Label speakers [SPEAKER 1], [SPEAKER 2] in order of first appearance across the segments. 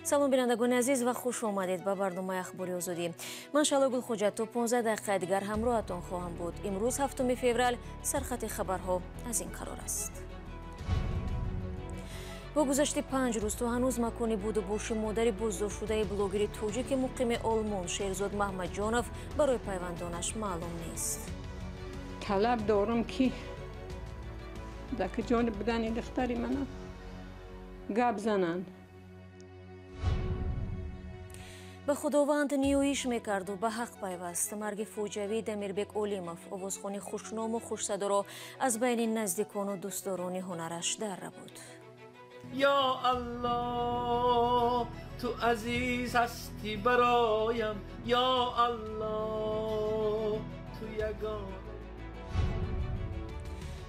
[SPEAKER 1] Салом, бинандагони азиз, ва хуш омадед ба барномаи Ахбори Озодӣ. Ман Шаҳло Гулхоҷа то 15 дақиқаи дигар ҳамроҳатон хоҳам буд. Имрӯз 7 феврал, сархати хабарҳо аз ин қарор аст. Бо гузашти 5 рӯз то ҳанӯз макони буду боши модари боздоштшудаи блогери тоҷики муқими Олмон Шерзод Маҳмадҷонов барои пайвандонаш маълум нест.
[SPEAKER 2] Талаб дорам, ки дар куҷони будани духтари мана гап зананд.
[SPEAKER 1] Ба Худованд ниёиш мекарду ба ҳақ пайваст. Марги фоҷиавии Дамирбек Олимов, овозхони хушному хушсадоро аз байни наздикону дӯстдорони ҳунараш дарра буд.
[SPEAKER 3] Ё Аллоҳ, ту азиз ҳастӣ бароям, ё Аллоҳ, ту ягона.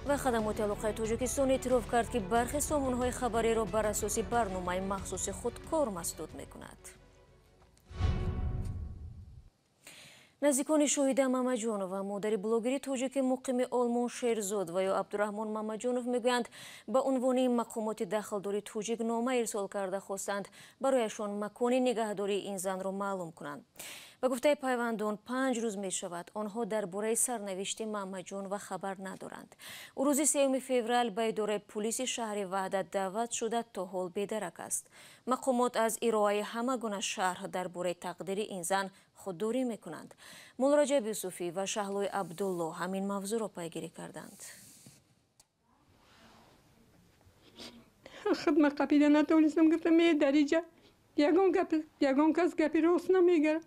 [SPEAKER 1] Ва хадамоти алоқаи Тоҷикистон эътироф кард, ки бархе сомонҳои хабариро бар асоси барномаи махсуси худкор масдуд мекунад. Наздикони Шоҳида Мамаҷонова, модари блогери тоҷики муқими Олмон Шерзод ва ё Абдураҳмон Мамаҷонов, мегӯянд, ба унвони мақомоти дахлдори тоҷик нома ирсол карда хостанд барояшон макони нигаҳдории ин занро маълум кунанд. Ба гуфтаи пайвандон, 5 рӯз мешавад, онҳо дар бораи сарнавишти Мамаҷонова хабар надоранд. Ӯ рӯзи 3 феврал ба идораи пулиси шаҳри Ваҳдат даъват шуда, то ҳол бедарак аст. Мақомот аз ироаи ҳама гуна шарҳ дар бораи тақдири ин зан худдорӣ мекунанд. Муллораҷаб Юсуфӣ ва Шаҳлои Абдулло ҳамин мавзӯъро пайгирӣ карданд.
[SPEAKER 2] Хидма қапида натонистам, гуфтам, е дариҷа ягон кас гапи рост намегирад.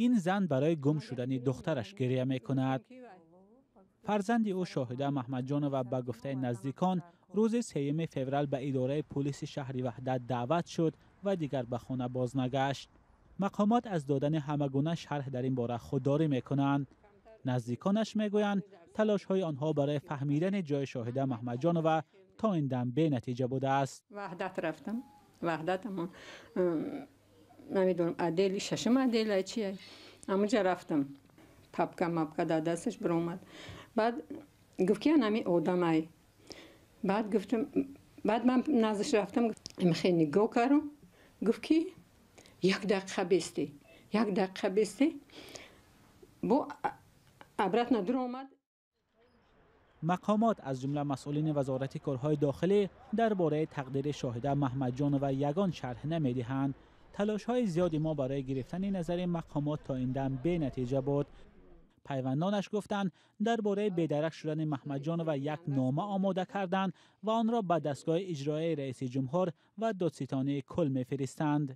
[SPEAKER 4] Ин зан барои гум шудани духтараш гиря мекунад. Фарзанди ӯ Шоҳида Маҳмадҷонова ба гуфтаи наздикон рӯзи 3 феврал ба идораи пулиси шаҳри Ваҳдат даъват шуд ва дигар ба хона боз нагашт. Мақомот аз додани ҳамагуна шарҳ дар ин бора худдорӣ мекунанд. Наздиконаш мегӯянд, талошҳои онҳо барои фаҳмидани ҷои Шоҳида Маҳмадҷонова то ин дам бенатиҷа будааст.
[SPEAKER 2] Ваҳдат рафтам, Ваҳдат амон намедонам, отдели шашум, отдела чия, ҳамунҷа рафтам, папка мапка дар дасташ биромад. Баъд гуфт, ки анами одамай. Баъд гуфтам, баъд ман наздаш рафтам, хеле нигоҳ кардам, гуфт, ки як дақиқа бестӣ, як дақиқа бестӣ, бо обратно дуромад.
[SPEAKER 4] Мақомот, аз ҷумла масъулини Вазорати корҳои дохилӣ, дар бораи тақдири Шоҳида Маҳмадҷонова ягон шарҳ намедиҳанд. Талошҳои зиёди мо барои гирифтани назари мақомот то ин дам бенатиҷа буд. Пайвандонаш гуфтанд, дар бораи бедарак шудани Маҳмадҷонова як нома омода карданд ва онро ба дастгоҳи иҷроияи раиси ҷумҳур ва додситонии кул мефиристанд.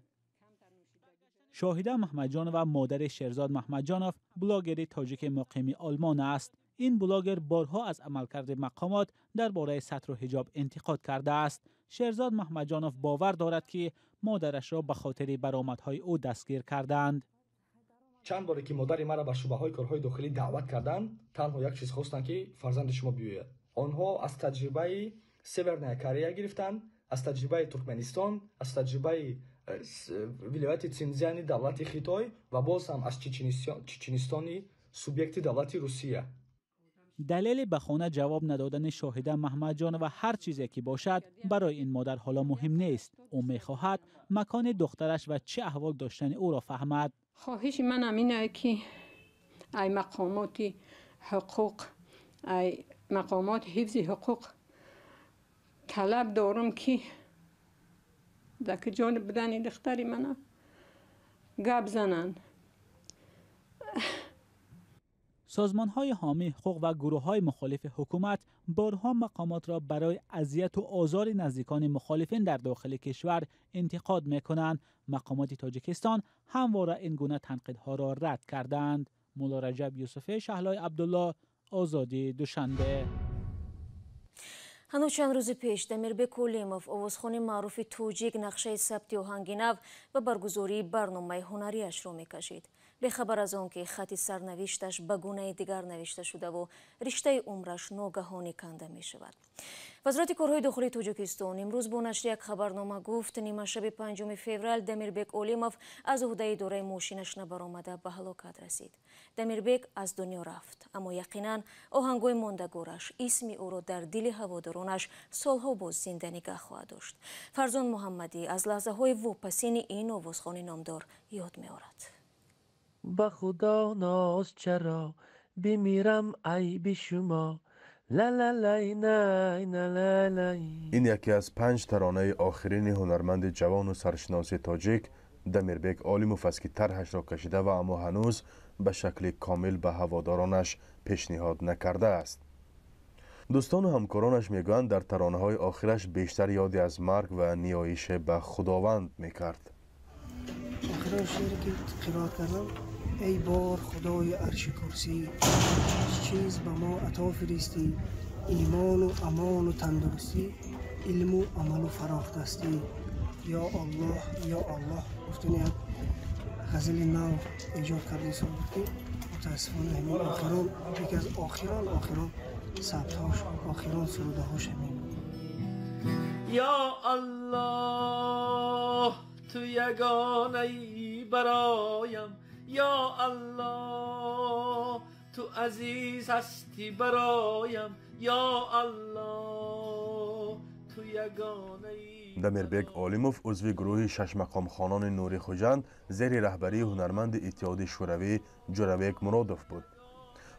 [SPEAKER 4] Шоҳида Маҳмадҷонова модари Шерзод Маҳмадҷонов, блогери тоҷики муқими Олмон аст. Ин блогер борҳо аз амалкарди мақомот дар бораи сатру ҳиҷоб интиқод кардааст. Шерзод Маҳмадҷонов бовар дорад, ки модарашро ба хотири баромадҳои ӯ дастгир карданд.
[SPEAKER 5] Чанд боре ки модари маро ба шӯъбаҳои корҳои дохилӣ даъват карданд, танҳо як чиз хостанд, ки фарзанди шумо биёяд. Онҳо аз таҷрибаи Северная Корея гирифтанд, аз таҷрибаи Туркманистон, аз таҷрибаи вилояти Цинзяни давлати Хитой ва боз ҳам аз Чеченистони субъекти давлати Русия.
[SPEAKER 4] Далели ба хона ҷавоб надодани Шоҳида Маҳмадҷонова ҳар чизе ки бошад, барои ин модар ҳоло муҳим нест. Ӯ мехоҳад макони духтараш ва чӣ аҳвол доштани ӯро фаҳмад.
[SPEAKER 2] Хоҳиши манам ин ае, ки ай мақомоти ҳуқуқ, ай мақомоти ҳифзи ҳуқуқ талаб дорам, ки дар куҷони будани духтари мана гап зананд.
[SPEAKER 4] Созмонҳои ҳомии ҳуқуқ ва гурӯҳҳои мухолифи ҳукумат борҳо мақомотро барои азияту озори наздикони мухолифин дар дохили кишвар интиқод мекунанд. Мақомоти Тоҷикистон ҳамвора ин гуна танқидҳоро рад кардаанд. Муллораҷаб Юсуфӣ, Шаҳлои Абдулло, Озодӣ, Душанбе.
[SPEAKER 1] Ҳанӯз чанд рӯзи пеш Дамирбек Олимов, овозхони маъруфи тоҷик, нақшаи сабти оҳанги нав ва баргузории барномаи ҳунарияшро мекашид. Бехабар аз он ки хати сарнавишташ ба гунаи дигар навишта шудаву риштаи умраш ногаҳонӣ канда мешавад. Вазорати корҳои дохилии Тоҷикистон имрӯз бо нашри як хабарнома гуфт, нимашаби 5 феврал Дамирбек Олимов аз уҳдаи идораи мошинаш набаромада ба ҳалокат расид. Дамирбек аз дунё рафт, аммо яқинан оҳангои мондагораш исми ӯро дар дили ҳаводоронаш солҳо боз зинда нигаҳ хоҳад дошт. Фарзон Муҳаммадӣ аз лаҳзаҳои вопасини ин овозхони номдор ёд меорад.
[SPEAKER 3] Ба Худо ноз чаро бимирам айби шумо.
[SPEAKER 6] Ин яке аз 5 таронаи охирини ҳунарманди ҷавону саршиноси тоҷик Дамирбек Олимов аст, ки тарҳашро кашида ва аммо ҳанӯз ба шакли комил ба ҳаводоронаш пешниҳод накардааст. Дӯстону ҳамкоронаш мегӯянд, дар таронаҳои охираш бештар ёде аз марг ва ниёише ба Худованд мекард.
[SPEAKER 7] Охирон шеъре ки қироат кардам: эй бор Худои арши курсӣ, чиз ба мо ато фиристӣ, имону амону тандурустӣ, илму амалу фарохдастӣ. Ё Аллоҳ, ё Аллоҳ. Гуфтани як ғазали нав эҷод карда инсон буд, ки мутаассифона ҳамин охирон, яке аз охирон сабтҳош, охирон сурудаҳош ҳамин буд.
[SPEAKER 3] Ё Аллоҳ, ту ягонаи бароям, ё Аллоҳ, ту азиз ҳастӣ бароям, ё Аллоҳ, ту ягонаи.
[SPEAKER 6] Дамирбек Олимов узви гурӯҳи шашмақомхонони Нури Хуҷанд зери раҳбарии ҳунарманди Иттиҳоди Шӯравӣ Ҷӯрабек Муродов буд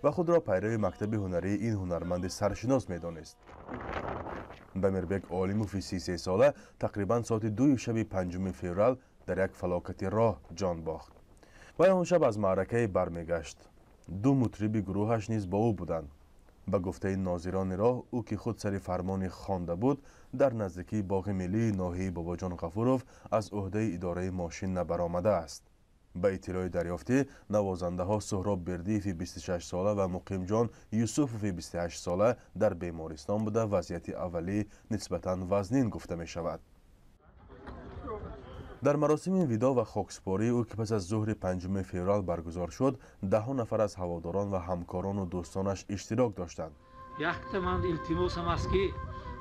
[SPEAKER 6] ва худро пайрави мактаби ҳунарии ин ҳунарманди саршинос медонист. Дамирбек Олимови 33сола тақрибан соати 2 шаби 5 феврал дар як фалокати роҳ ҷон бохт. Вай он шаб аз маъракае бармегашт. 2 мутриби гурӯҳаш низ бо ӯ буданд. Ба гуфтаи нозирони роҳ, ӯ ки худ сари фармони хонда буд, дар наздикии боғи миллии ноҳияи Бобоҷон Ғафуров аз уҳдаи идораи мошин набаромадааст. Ба иттилои дарёфтӣ, навозандаҳо Суҳроб Бердиеви 26сола ва Муқимҷон Юсуфови 28сола дар бемористон буда, вазъияти аввалӣ нисбатан вазнин гуфта мешавад. Дар маросими видоъ ва хокспории ӯ, ки пас аз зуҳри 5 феврал баргузор шуд, даҳҳо нафар аз ҳаводорон ва ҳамкорону дӯстонаш иштирок доштанд.
[SPEAKER 8] Якта ман илтимосам аст, ки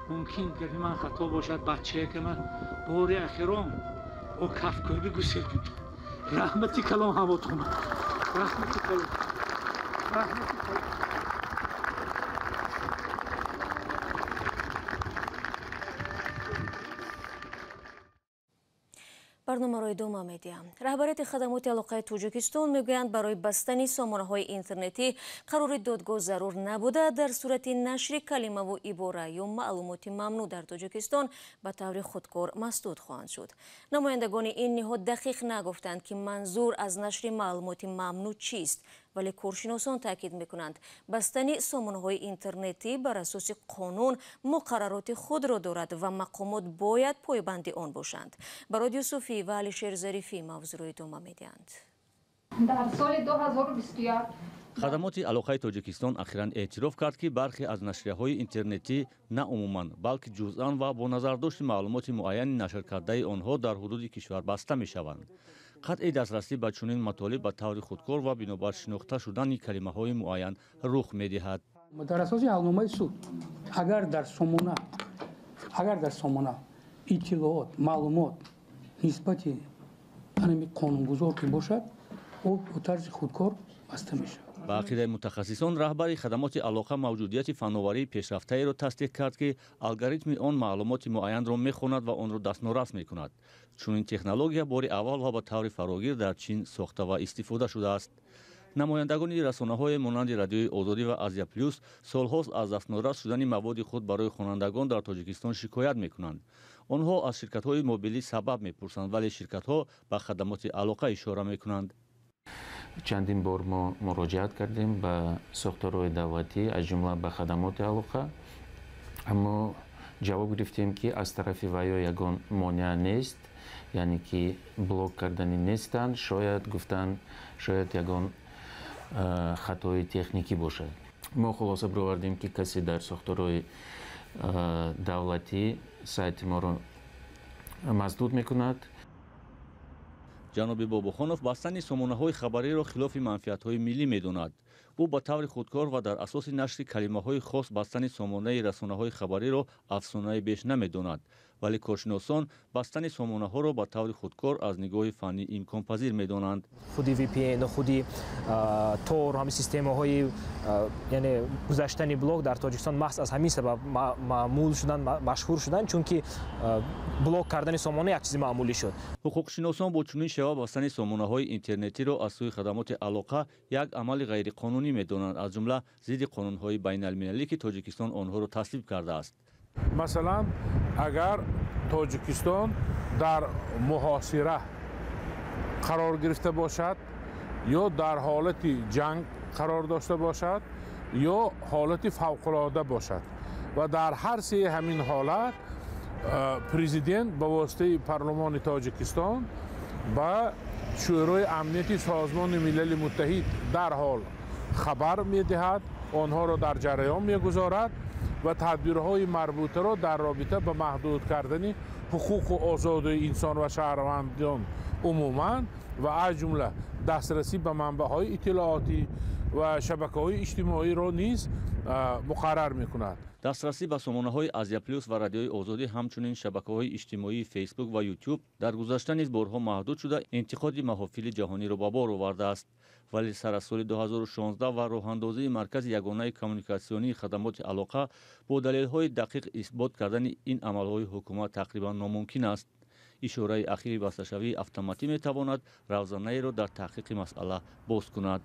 [SPEAKER 8] мумкин гапи ман хато бошад, бачае ки ман бори ахирон бо кафкӯбӣ гусел кунам. Раҳмати калом ҳамотон, раҳмати калом, раҳмати калом.
[SPEAKER 1] Барномаро идома медиҳам. Раҳбарияти хадамоти алоқаи Тоҷикистон мегӯянд, барои бастани сомонаҳои интернетӣ қарори додгоҳ зарур набуда, дар сурати нашри калимаву ибора ё маълумоти мамнӯъ дар Тоҷикистон ба таври худкор масдуд хоҳанд шуд. Намояндагони ин ниҳод дақиқ нагуфтанд, ки манзур аз нашри маълумоти мамнӯъ чист, вале коршиносон таъкид мекунанд, бастани сомонаҳои интернетӣ бар асоси қонун муқаррароти худро дорад ва мақомот бояд пойбанди он бошанд. Барод Юсуфӣ ва Алишер Зарифӣ мавзӯъро идома медиҳанд.
[SPEAKER 9] Дар соли 2021
[SPEAKER 10] хадамоти алоқаи Тоҷикистон ахиран эътироф кард, ки бархе аз нашрияҳои интернетӣ на умуман, балки ҷузъан ва бо назардошти маълумоти муайяни нашркардаи онҳо дар ҳудуди кишвар баста мешаванд. Қатъи дастрасӣ ба чунин матолиб ба таври худкор ва бинобар шинохта шудани калимаҳои муайян рух медиҳад.
[SPEAKER 11] Дар асоси ҳалномаи суд, агар дар сомона иттилоот, маълумот нисбати ҳамин қонунгузор ки бошад, ӯ бо тарзи худкор баста мешавад.
[SPEAKER 10] Ба ақидаи мутахассисон, раҳбари хадамоти алоқа мавҷудияти фановарии пешрафтаеро тасдиқ кард, ки алгоритми он маълумоти муайянро мехонад ва онро дастнорас мекунад. Чунин технология бори аввал ва ба таври фарогир дар Чин сохта ва истифода шудааст. Намояндагони расонаҳое монанди Радиои Озодӣ ва Азия Плюс солҳост аз дастнорас шудани маводи худ барои хонандагон дар Тоҷикистон шикоят мекунанд. Онҳо аз ширкатҳои мобилӣ сабаб мепурсанд, вале ширкатҳо ба хадамоти алоқа ишора мекунанд.
[SPEAKER 12] Чандин бор мо муроҷиат кардем ба сохторҳои давлатӣ, аз ҷумла ба хадамоти алоқа, аммо ҷавоб гирифтем, ки аз тарафи ваё ягон монеа нест, яъне ки блок кардани нестанд, шояд гуфтанд, шояд ягон хатои техникӣ бошад. Мо хулоса бировардем, ки касе дар сохторҳои давлатӣ сайти моро масдуд мекунад.
[SPEAKER 10] Ҷаноби Бобохонов бастани сомонаҳои хабариро хилофи манфиатҳои миллӣ медонад. Ӯ ба таври худкор ва дар асоси нашри калимаҳои хос бастани сомонаи расонаҳои хабариро афсонаи беш намедонад, вале коршиносон бастани сомонаҳоро ба таври худкор аз нигоҳи фаннӣ имконпазир медонанд.
[SPEAKER 13] Худи VPN ва худи Tor, ҳамин системаҳои, яъне гузаштани блок дар Тоҷикистон маҳз аз ҳамин сабаб маъмул шуданд, машҳур шуданд, чунки блок кардани сомона як чизи маъмулӣ шуд.
[SPEAKER 10] Ҳуқуқшиносон бо чунин шева бастани сомонаҳои интернетиро аз сӯи хадамоти алоқа як амали ғайриқонунӣ медонанд, аз ҷумла зидди қонунҳои байналмилалӣ, ки Тоҷикистон онҳоро тасвиб кардааст.
[SPEAKER 14] Масалан, агар Тоҷикистон дар муҳосира қарор гирифта бошад ё дар ҳолати ҷанг қарор дошта бошад ё ҳолати фавқулода бошад ва дар ҳар сеи ҳамин ҳолат президент ба воситаи парлумони Тоҷикистон ба Шӯрои амнияти Созмони Милали Муттаҳид дарҳол хабар медиҳад, онҳоро дар ҷараён мегузорад ва тадбирҳои марбутаро дар робита ба маҳдуд кардани ҳуқуқу озодии инсон ва шаҳрвандон умуман ва аз ҷумла дастрасӣ ба манбаъҳои иттилоотӣ ва шабакаҳои иҷтимоиро низ муқаррар мекунад.
[SPEAKER 10] Дастрасӣ ба сомонаҳои Азия Плюс ва Радиои Озодӣ, ҳамчунин шабакаҳои иҷтимоии Фейсбук ва Ютуб дар гузашта низ борҳо маҳдуд шуда, интиқоди маҳофили ҷаҳониро ба бор овардааст. Вале сар аз соли 2016 ва роҳандозии Маркази ягонаи коммуникатсионии хадамоти алоқа бо далелҳои дақиқ исбот кардани ин амалҳои ҳукумат тақрибан номумкин аст. Ишораи ахири басташавии автоматӣ метавонад равзанаеро дар таҳқиқи масъала боз кунад.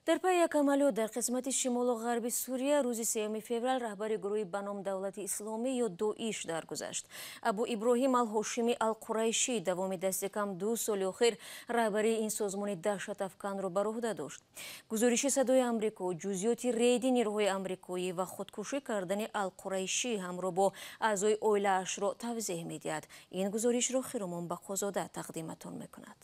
[SPEAKER 1] Дар пайи як амалиёт дар қисмати шимолу ғарби Сурия рӯзи 3 феврал раҳбари гурӯҳи ба ном Давлати Исломӣ ё Доиш даргузашт. Абу Иброҳим Алҳошимӣ Алқурайшӣ давоми дасти кам 2 соли охир раҳбарии ин созмони даҳшатафканро бар уҳда дошт. Гузориши Садои Амрико ҷузъиёти рейди нерӯҳои амрикоӣ ва худкушӣ кардани Алқурайшӣ ҳамроҳ бо аъзои оилаашро тавзеҳ медиҳад. Ин гузоришро Хиромон Бақозода тақдиматон мекунад.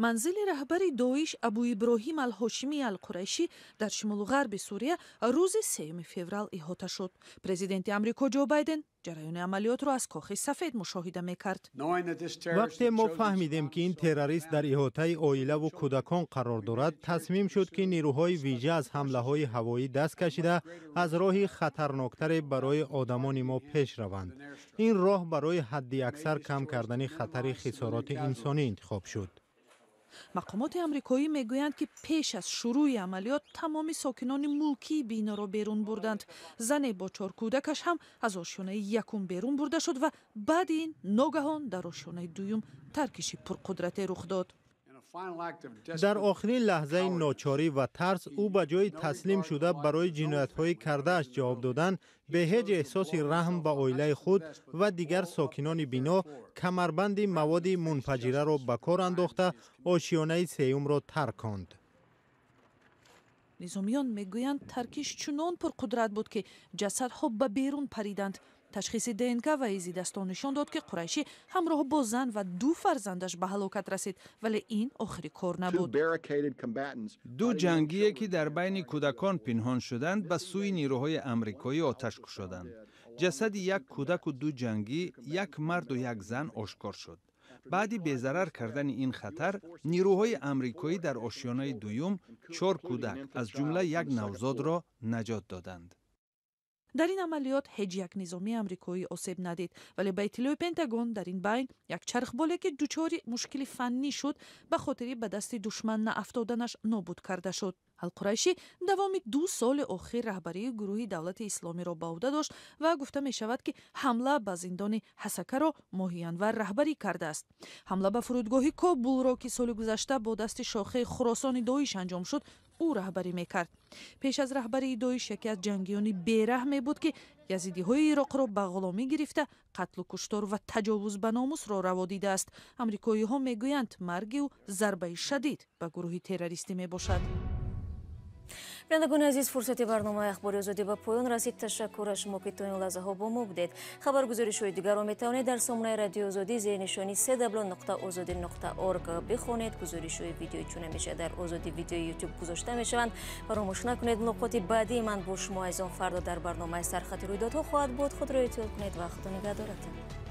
[SPEAKER 15] Манзили раҳбари Доиш Абу Иброҳим Алҳошимӣ Алқурайшӣ дар шимолу ғарби Сурия рӯзи 3 феврал иҳота шуд. Президенти Амрико Ҷо Байден ҷараёни амалиётро аз Кохи Сафед мушоҳида мекард.
[SPEAKER 16] Вақте мо фаҳмидем, ки ин террорист дар иҳотаи оилаву кӯдакон қарор дорад, тасмим шуд, ки нерӯҳои вижа аз ҳамлаҳои ҳавоӣ даст кашида аз роҳи хатарноктаре барои одамони мо пеш раванд. Ин роҳ барои ҳадди аксар кам кардани хатари хисороти инсонӣ интихоб шуд.
[SPEAKER 15] Мақомоти амрикоӣ мегӯянд, ки пеш аз шурӯи амалиёт тамоми сокинони мулкии биноро берун бурданд. Зане бо 4 кӯдакаш ҳам аз ошёнаи якум берун бурда шуд ва баъди ин ногаҳон дар ошёнаи дуюм таркиши пурқудрате рух дод.
[SPEAKER 16] Дар охирин лаҳзаи ночорӣ ва тарс ӯ ба ҷои таслим шуда барои ҷиноятҳои кардааш ҷавоб додан бе ҳеҷ эҳсоси раҳм ба оилаи худ ва дигар сокинони бино камарбанди маводи мунфаҷираро ба кор андохта ошёнаи сеюмро тарконд.
[SPEAKER 15] Низомиён мегӯянд, таркиш чунон пурқудрат буд, ки ҷасадҳо ба берун париданд. Ташхиси ДНК ва изи дастон нишон дод, ки Қурайшӣ ҳамроҳ бо зан ва 2 фарзандаш ба ҳалокат расид, вале ин охири кор набуд.
[SPEAKER 17] 2 ҷангие, ки дар байни кӯдакон пинҳон шуданд, ба сӯи нерӯҳои амрикоӣ оташ кушоданд. Ҷасади як кӯдаку 2 ҷангӣ, як марду як зан ошкор шуд. Баъди безарар кардани ин хатар, нерӯҳои амрикоӣ дар ошёнаи дуюм 4 кӯдак, аз ҷумла як навзодро наҷот доданд.
[SPEAKER 15] Дар ин амалиёт ҳеҷ як низомии амрикоӣ осеб надид, вале ба иттилои Пентагон дар ин байн як чархболе, ки дучори мушкили фаннӣ шуд, ба хотири ба дасти душман наафтоданаш нобуд карда шуд. Алқурайшӣ давоми 2 соли охир раҳбарии гурӯҳи Давлати Исломиро ба уҳда дошт ва гуфта мешавад, ки ҳамла ба зиндони Ҳасакаро моҳи январ раҳбарӣ кардааст. Ҳамла ба фурудгоҳи Кобулро, ки соли гузашта бо дасти шохаи Хуросони Доиш анҷом шуд, ӯ раҳбарӣ мекард. Пеш аз раҳбарии Доиш яке аз ҷангиёни бераҳме буд, ки язидиҳои Ироқро ба ғуломӣ гирифта, қатлу куштор ва таҷовуз ба номусро раво дидааст. Амрикоиҳо мегӯянд, марги ӯ зарбаи шадид ба гурӯҳи террористӣ мебошад.
[SPEAKER 1] Бинандагони азиз, фурсати барномаи Ахбори Озодӣ ба поён расид. Ташаккур аз шумо, ки то ин лаҳзаҳо бо мо будед. Хабаргузоришҳои дигарро метавонед дар сомонаи Радиои Озодӣ зери нишони cw.ozodi.org бихонед. Гузоришҳои видеои чун ҳамеша дар Озодӣ видеои Ютуб гузошта мешаванд. Фаромӯш накунед, мулоқоти баъдии ман бо шумо азизон фардо дар барномаи Сархати рӯйдодҳо хоҳад буд. Худро эҳтиёт кунед ва Худо нигаҳдоратон.